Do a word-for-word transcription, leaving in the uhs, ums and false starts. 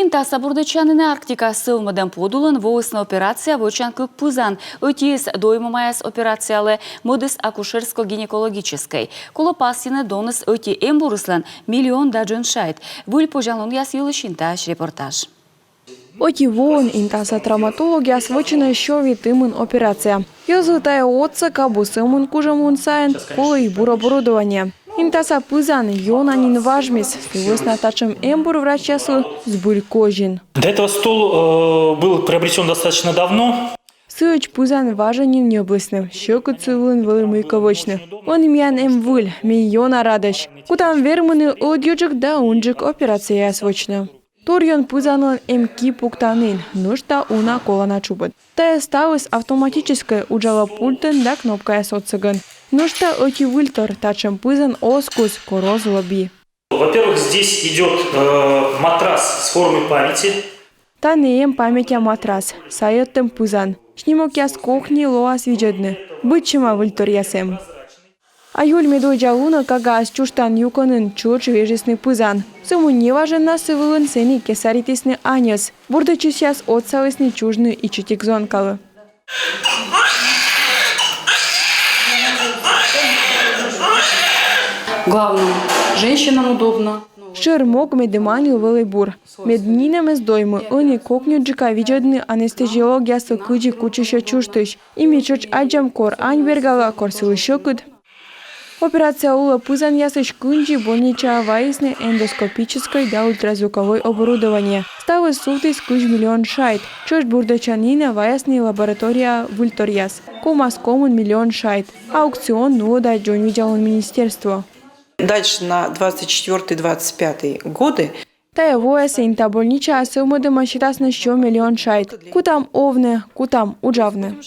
Интаса бурдӧдчанінӧ Арктикаӧ сӧвмӧдӧм подулын воисны операция вӧчан кык пызан. Ӧтиыс доймӧмаяс операциялы, мӧдыс акушерско-гинекологическӧй. Колӧ пасйыны, доныс ӧти эмбурыслӧн миллион да джын шайт. Выль позянлунъяс йылысь интысь репортаж. Ӧти воын интаса травматологъяс вӧчӧны сё витымын операция. Йӧзлы тайӧ отсӧг абу, сӧмын кужӧмлун сайын колӧ и бур оборудование. Интаса пызан ёна нин важмис, сы вӧсна татшӧм эмбур врачьяслы збыль козин. До этого стул э, был приобретен достаточно давно. Сыӧдз пызан важӧн нин ньӧблісны, сьӧкыд сы вылын вӧлі мыйкӧ вӧчны. Ӧні миян эм выль, ми ёна радӧсь. Кутам вермыны ӧдйӧджык да унджык операцияяс вӧчны. Торйӧн пызанлӧн эм ки пуктанін, нӧшта уна колана тшупӧд. Тайӧ ставыс автоматическӧй, уджалӧ пультӧн да кнопкаяс отсӧгӧн. Нӧшта ӧти выльтор: татшӧм пызан оз куз, кор оз лоби. Во-первых, здесь идет э, матрас с формой памяти. Тані эм памятья матрас, сайӧдтӧм пызан. Снимокъяс кокни лоас видзӧдны. Быдсяма выльторъяс эм. А июль медводдза лунӧ кагаыс чужтан юкӧнын тшӧтш вежисны пызан. Сӧмын неважӧн на сы вылын сэні кесаритісны аньӧс. Бурдӧдчысьяс отсалісны чужны ичӧтик зонкалы. Главное, женщинам удобно. Шӧр мог медым аньлы вӧлі бур. Мед нинӧм эз доймы, ӧні кокньыдджыка видзӧдны анестезиологъяслы, кыдзи кутчысьӧ чужтысь. И ми тшӧтш аддзам, кор ань бергалӧ, кор сылы сьӧкыд. Операция улӧ пызанъясысь кындзи больничаӧ вайисны эндоскопическӧй да ультразвуковӧй оборудование. Ставыс сувтіс кызь миллион шайт. Тшӧтш бурдӧдчанінӧ ваясны лабораторияӧ выльторъяс. Ковмас комын миллион шайт. Аукцион нуӧдӧ дзоньвидзалун министерство. Дальше на двадцать четвёртый двадцать пятый годы. Тайӧ воясӧ инта больничаӧ сӧвмӧдӧмӧн сетасны сё миллион шайт. Кутам овны, кутам уджавны.